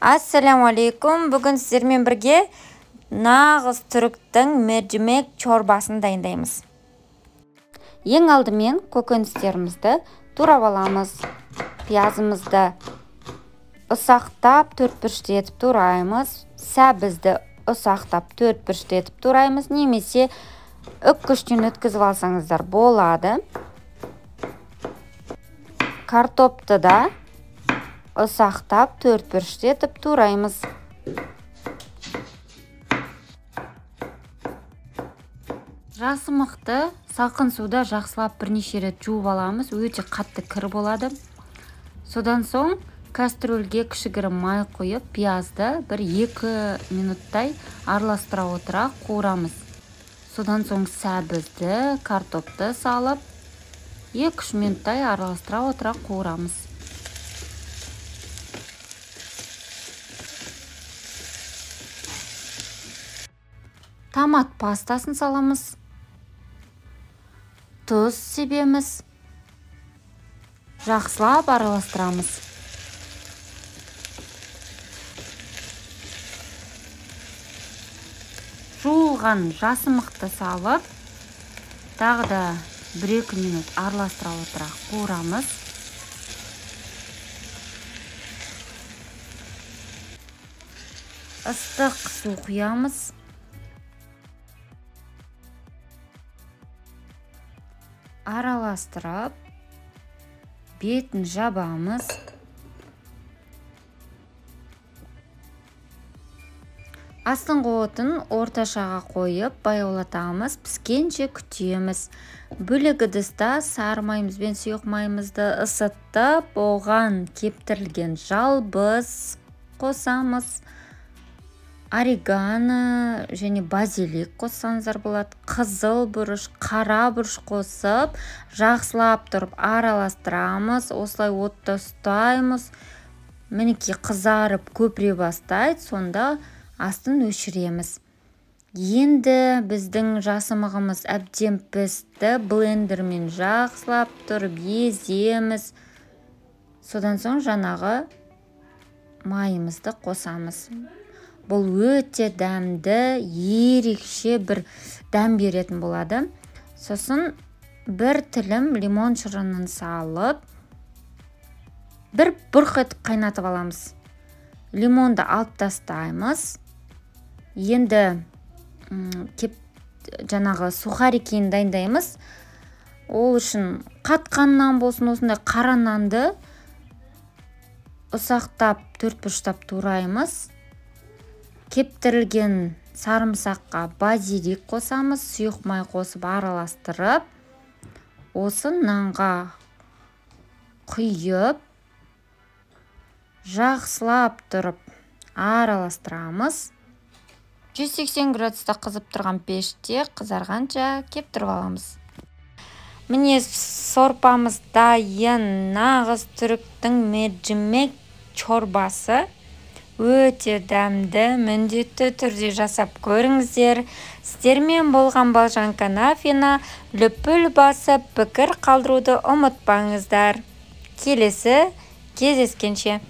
Ассаляму алейкум. Бүгін сіздермен бірге нағыз түріктің мерджимек чорбасын дайындаймыз. Ең алдымен көкөністерімізді турап аламыз. Пиязымызды ұсақтап төрт бұрышты етіп тураймыз. Сәбізді ұсақтап төрт бұрышты етіп тураймыз, немесе үккіштен өткізіп алсаңыздар болады. Картопты да ұсақтап төрт бұрышты етіп тураймыз. Жасымықты салқын суда жақсылап бірнеше рет жуып аламыз, өте қатты кір болады. Содан соң кастрюльге кішігірім май құйып, пиязды 1-2 минуттай араластыра отыра қуырамыз. Содан соң сәбізді, картопты салып, 2-3 минуттай араластыра отыра қуырамыз. Томат пастасын саламыз. Тұз себеміз. Жақсылап араластырамыз. Жуылған жасымықты салып, тағы да 1-2 минут араластыра отыра қуырамыз. Ыстық су құямыз. Араластырып, бетін жабамыз. Астыңғы отын орташаға қойып, баяулатамыз, піскенше күтеміз. Бөлек ыдыста сары майымыз бен сұйық майымызды ысытып, оған кептірілген жалбыз қосамыз. Орегано және базилик қоссаңыздар болады. Қызыл бұрыш, қара бұрыш қосып, жақсылап тұрып араластырамыз. Осылай отта ұстаймыз. Мінекей қызарып көпіре бастайды, сонда астын өшіреміз. Енді біздің жасымығымыз әбден пісті. Блендермен жақсылап тұрып еземіз. Содан соң жаңағы майымызды қосамыз. Бұл өте дәмді, ерекше бір дәм беретін болады. Сосын бір тілім лимон шырынын салып, бір бұрқ етіп қайнатып аламыз. Лимонды алып тастаймыз. Енді жаңағы сухарикін дайындаймыз. Ол үшін қатқан нан болсын, осындай қара нанды ұсақтап төрт бұрыштап тураймыз. Кептірілген сарымсаққа базилик қосамыз, сұйық май қосып араластырып, осы нанға құйып, жақсылап тұрып араластырамыз. 180 градуста қызып тұрған пеште қызарғанша кептіріп аламыз. Міне сорпамыз дайын. Нағыз түріктің мерджимек чорбасы. Өте дәмді, міндетті түрде жасап көріңіздер. Сіздермен болған Балжан Канафина. Лүпіл басып, пікір қалдыруды ұмытпаңыздар. Келесі кездескенше.